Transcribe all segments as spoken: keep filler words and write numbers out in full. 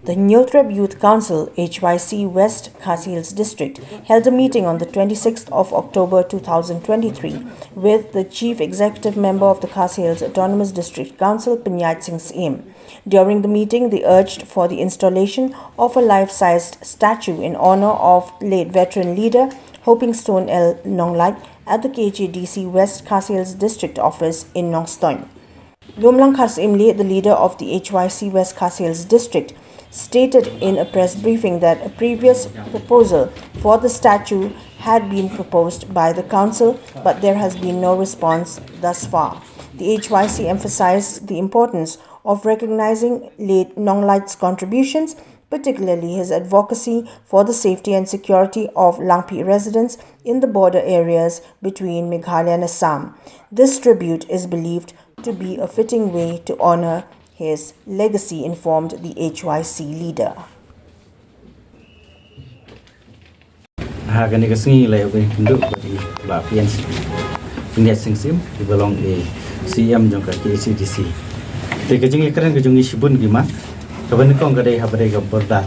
The Hynñiewtrep Youth Council, H Y C West Khasi Hills District, held a meeting on the twenty-sixth of October two thousand twenty-three with the Chief Executive Member of the Khasi Hills Autonomous District Council, Pynïaid Sing Syiem. During the meeting, they urged for the installation of a life-sized statue in honor of late veteran leader Hopingstone L Nonglait at the K H A D C West Khasi Hills District Office in Nongstoiñ. Lumlang Kharsyiem Lieh, the leader of the H Y C West Khasi Hills District, stated in a press briefing that a previous proposal for the statue had been proposed by the council, but there has been no response thus far. The H Y C emphasized the importance of recognizing late Nonglait's contributions, particularly his advocacy for the safety and security of Langpih residents in the border areas between Meghalaya and Assam. This tribute is believed to be a fitting way to honor his legacy, informed the H Y C leader. Ha kane ka sngi la ïoh ban ïakynduh bad i Bah Pynïaid Sing Syiem, iba long i C E M jong ka K H A D C. Te ka jingïakren ka jong ngi shibun ki mat, kaba nyngkong ka dei haba dei ka border.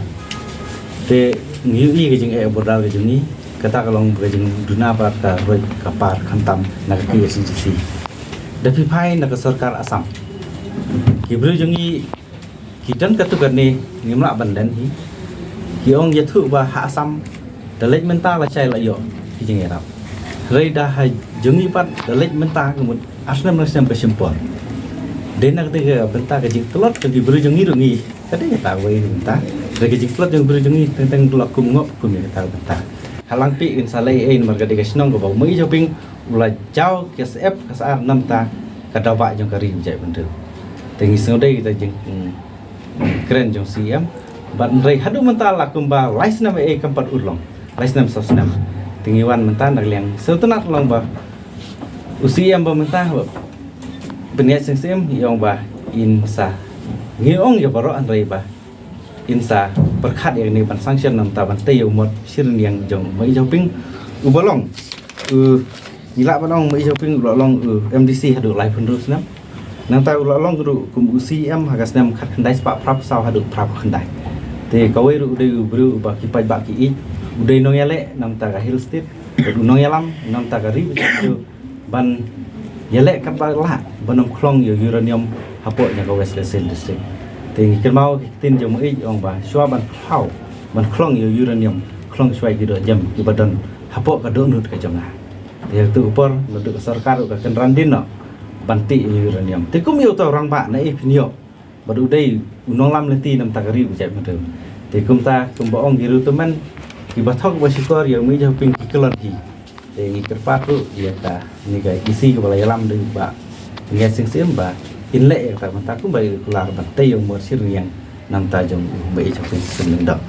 Te ngi ïohi ka jingeh border ka jong ngi, kata ka long ka jingduna bad ka roi ka par khamtam na ka K H A D C. Da phi phai na ka sorkar Assam, ki briew jong ngi ki don katto katne ngim lah ban len hi. Ki ong ïathuh ba ha Assam da leit mynta lashai la ïoh ki jingïarap. Hynrei da ha jong ngi pat da leit mynta ka mut ar snem lai snem ka shim por. Dei na kata ka bynta ka jingtlot ka ki briew jong ngi ruh ngi ka dei kata kawei ka bynta. Hynrei ka jingtlot jong ki briew jong ngi teng teng la kum ngop kum ïa kata ka bynta. Ha Langpih ngin sa leh ei ei namar ka dei ka shnong kaba u Mei Joping u la jaw ka syep ka sar namta ka daw ba jong ka ri u jaitbynriew. Te ngi sngewdei kita jingkren jong C E M. Bad hynrei haduh mynta la kumba lai snem ei ei kam pat urlong, lai snem saw snem. Te ngi wan mynta na ka liang sngewtynnat long ba u C E M ba mynta ba Pynïaid Sing Syiem i ong ba in sa, ngi ong ïa baroh hynrei ba in sa pyrkhat ïa kane ban sanction namta ban tei ïa u mot shirynïeng jong u Mei Joping uba long u, ngi lah ban ong Mei Joping u la long u M D C haduh laiphew hynriew snem. Nangta u la long ruh kum u C E M ha ka snem khatkhyndai spah phraphew saw haduh phraphew khyndai. Te kawei ruh u dei u briew uba ki paidbah ki ïeit, u dei nongïaleh namta ka Hill State, u nongïalam namta ka ri, ban ïaleh katba lah ban ym khlong ïa u uranium hapoh jong ka West Khasi Hills District. Te ngi kynmaw ki ktien jong u Mei ong ba shuwa ban khlaw ban khlong ïa u uranium, khlong shuwa ïa ki dohjem kiba don hapoh ka dohnud ka jong nga. Te ïa katu ka por naduh ka sorkar ka kynran dien noh ban tih ïa u uranium. Te kum ïa uta u rangbah na ei phin ïoh bad u dei u nonglam lynti namta ka ri u jaitbynriew. Te kumta kumba ong ki riewtymmen kiba thok ba shukor ïa u Mei Joping ki kyllon hi. Te ngi kyrpad ruh ïa kane ka E C kaba la ïalam da u Bah Pynïaid Sing Syiem ba in leh ïa kata mynta kumba i kular ban tei ïa u mot shirynïeng namta jong u Mei Joping Seng Lyngdoh.